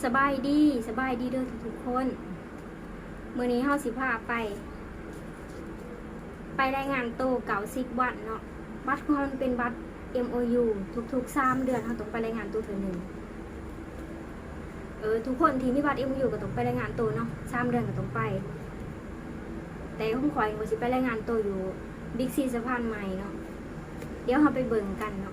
ສະບາຍດີ, ສະບາຍດີເດີທຸກໆຄົນ. ມື້ນີ້ເຮົາຊິພາໄປ ໄປລາຍງານໂຕເກົ້າສິບວັນເນາະ. ບັດຂອງເຮົາມັນເປັນບັດເອັມໂອຢູ ທຸກໆສາມເດືອນເຮົາຕ້ອງໄປລາຍງານໂຕເທື່ອໜຶ່ງ. ເອີ ທຸກຄົນທີ່ມີບັດເອັມໂອຢູກໍຕ້ອງໄປລາຍງານໂຕເນາະ, ສາມເດືອນກໍຕ້ອງໄປ. ແຕ່ຂອງຂ້ອຍວ່າຊິໄປລາຍງານໂຕຢູ່ບິກຊີສະພານໃໝ່ເນາະ. ດຽວເຮົາໄປເບິ່ງກັນເນາະ.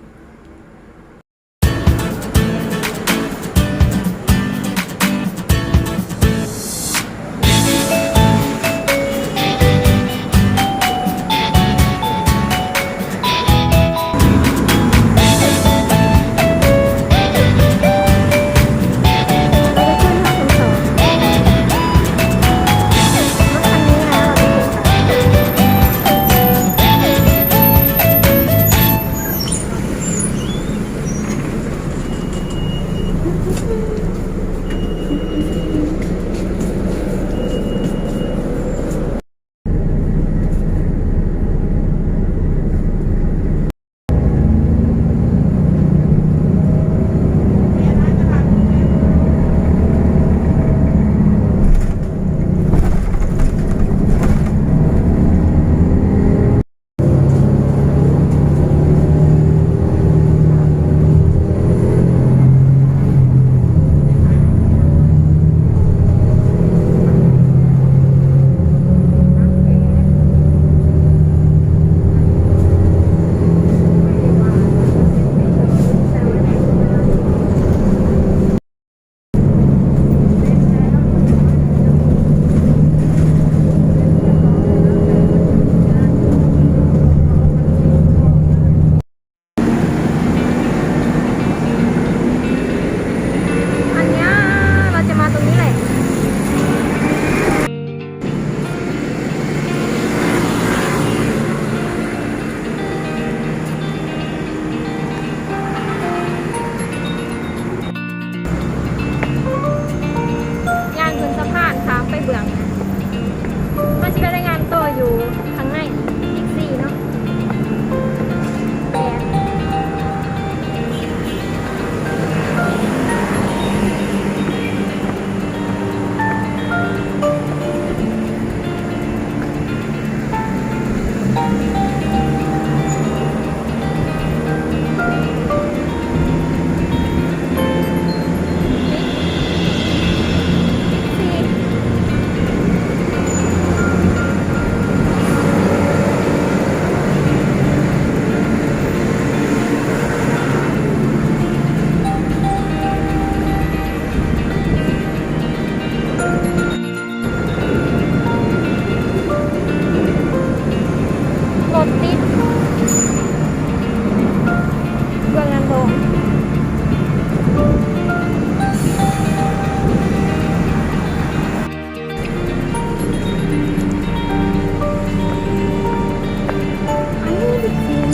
ອັນເນີ້ຍ ເຮົາຈະມາຕົງນີ້ແຫຼະ. ຍ່າງຂຶ້ນສະພານຂ້າມໄປເບື້ອງ ມັນຊິໄປລາຍງານໂຕຢູ່ຂ້າງໃນ ອີກສີ່ເນາະ. ແມ່ນ. ລົດຕິດ ເບື້ອງນັ້ນບໍ່? ອັນນີ້ເປັນຊີນ.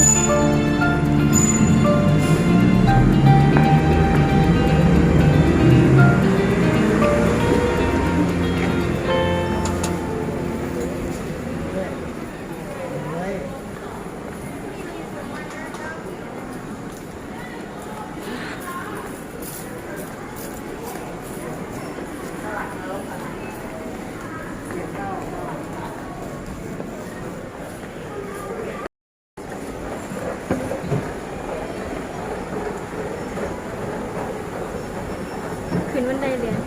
ຂຶ້ນບັນໄດເລື່ອນ.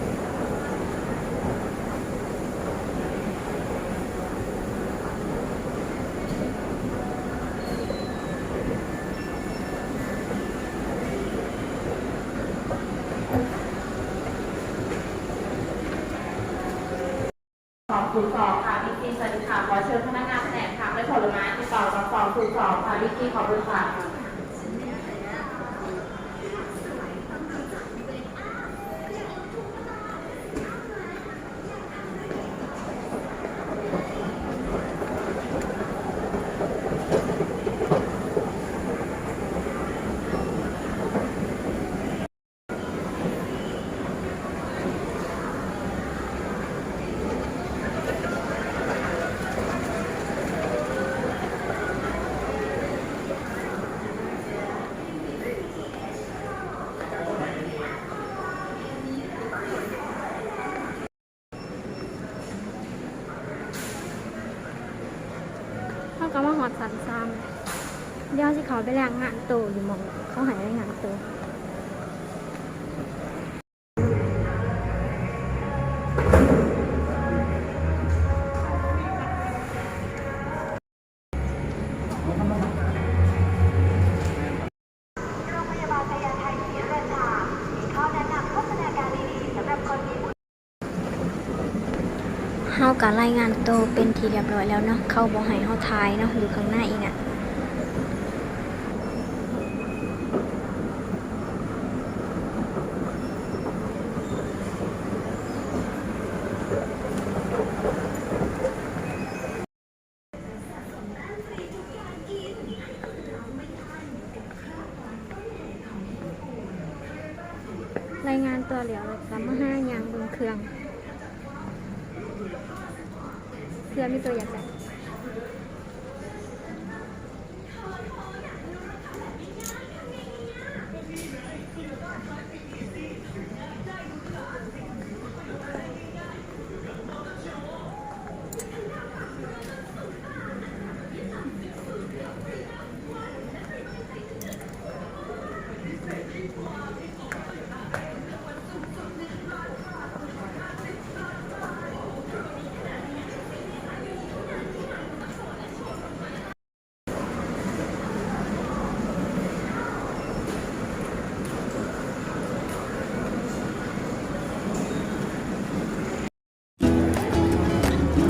ສອງສູນສອງ ຄ່ະ ບີຊີ ສວັດດີຄ່ະ. ຂໍເຊີນພະນັກງານພະແນກຜັກ ແລະ ຜົນລະໄມ້ ຕິດຕໍ່ກັບສອງສູນສອງ ຄ່ະ ບີຊີ ຂໍເບິ່ງພາບ. ເ ຊັ້ນສາມ. ດຽວເຮົາຊິເຂົ້າໄປລາຍງານໂຕຢູ່ໝ່ອງເຂົາໃຫ້ລາຍງານໂຕ. ໂຮງພະຍາບານພະຍາໄທສີເຮືອນຊາ ມີຂໍ້ແນະນຳໂພຊະນາການດີໆ ສຳລັບຄົນມີບຸດ. ເຮົາກະລາຍງານໂຕເປັນທີ່ຮຽບຮ້ອຍແລ້ວເນາະ, ເຂົາບໍ່ໃຫ້ເຮົາຖ່າຍເນາະ ຢູ່ຂ້າງໃນນະ. ລາຍງານຕົວແລ້ວ ແລ້ວກະມາຫາຍ່າງເບິ່ງເຄື່ອງ ເພື່ອມີຕົວຢາກໄດ້.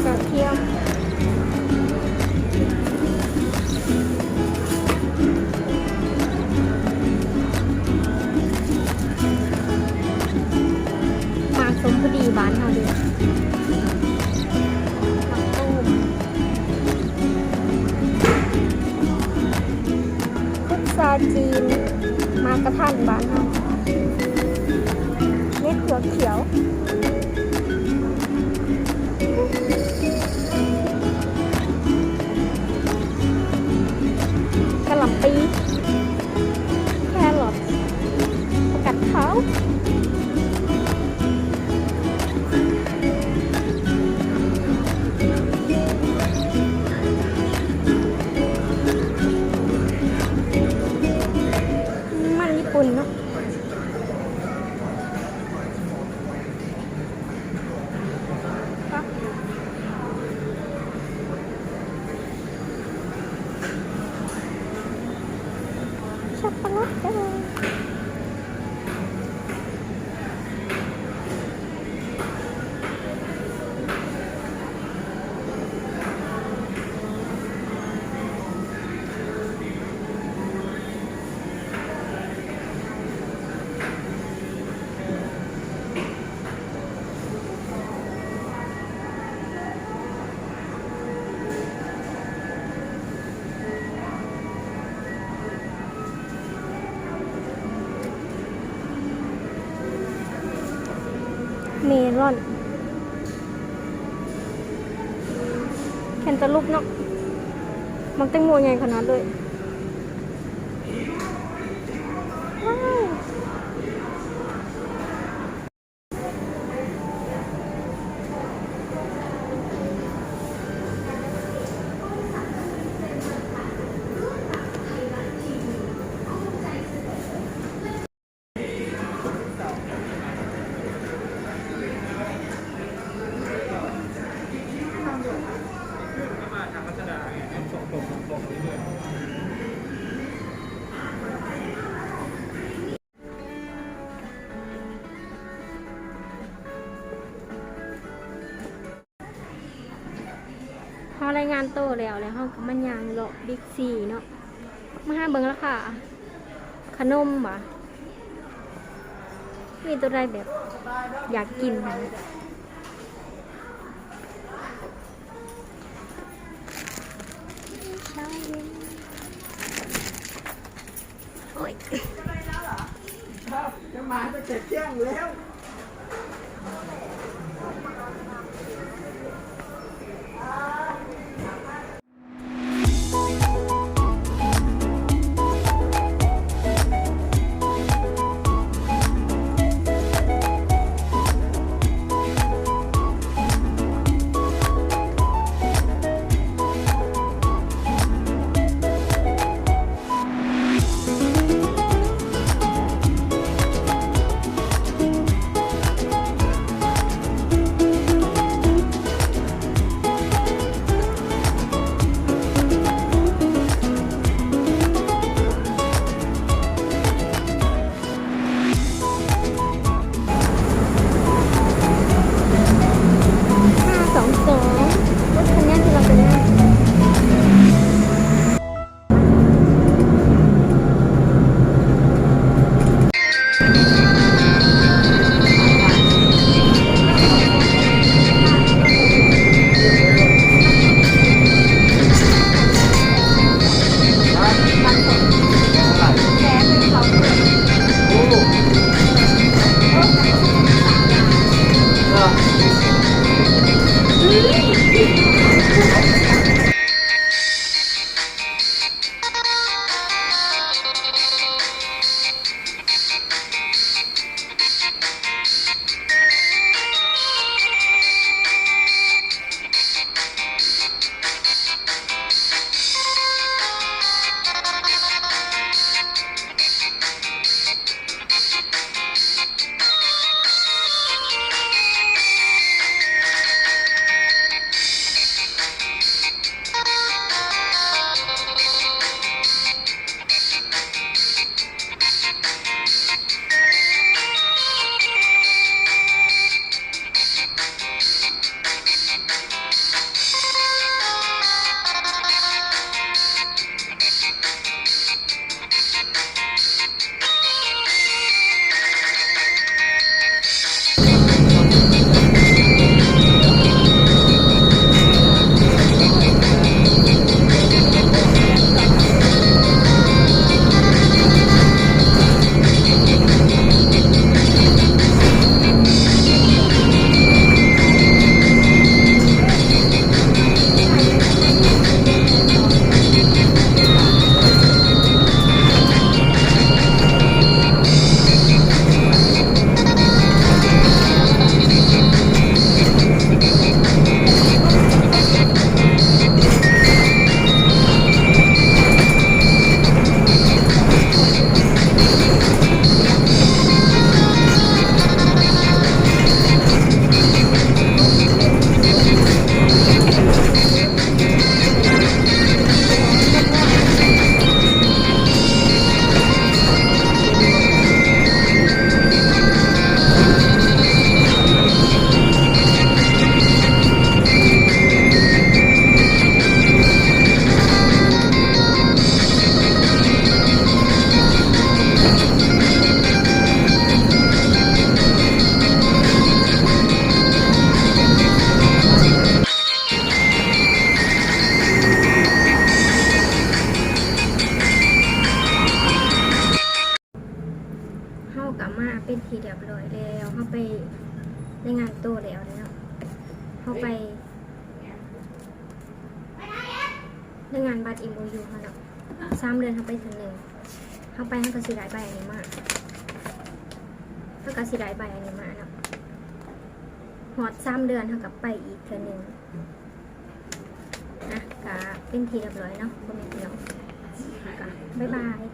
ກະທຽມ ໝາກສົມພໍດີບ້ານເຮົາເດ້. ໝາກຕູມ ພຸດຊາຈີນ ໝາກກະທັນບ້ານເຮົາ ເມັດເຜືອກຂຽວ ກະຫຼ່ຳປີ ແຄຣອດ ຜັກກາດຂາວ ມັນຍີ່ປຸ່ນເນາະ. ສັບປະລົດເດີ້. ເມລອນ ແຄນຕາລູບເນາະ ໝາກແຕງໂມໃຫຍ່ຂະໜາດເລີຍ. ວ້າວ. ເຮົາລາຍງານໂຕແລ້ວ ແລ້ວເຮົາກໍມາຍ່າງເລາະບິກຊີເນາະ ມາຫາເບິ່ງລາຄາຂະໜົມວ່າມີໂຕໃດແບບຢາກກິນຫັ້ນ. ໂອ້ຍ ຈະມາຕັ້ງແຕ່ທ່ຽງແລ້ວ. ເ ມາເປັນທີ່ຮຽບຮ້ອຍແລ້ວ ເຮົາໄປລາຍງານໂຕແລ້ວເນາະ ເຮົາໄປລາຍງານບັດ ເອັມໂອຢູ ເຮົາເນາະ ສາມເດືອນເຮົາໄປເທື່ອໜຶ່ງ ເຮົາໄປເຮົາກໍຊິໄດ້ໃບອັນນີ້ມາ ເຮົາກໍຊິໄດ້ໃບອັນນີ້ມາເນາະ ຮອດສາມເດືອນເຮົາກໍໄປອີກເທື່ອໜຶ່ງ ອ່ະ ກະເປັນທີ່ຮຽບຮ້ອຍເນາະ ພໍ່ແມ່ພີ່ນ້ອງ ກະບາຍບາຍ.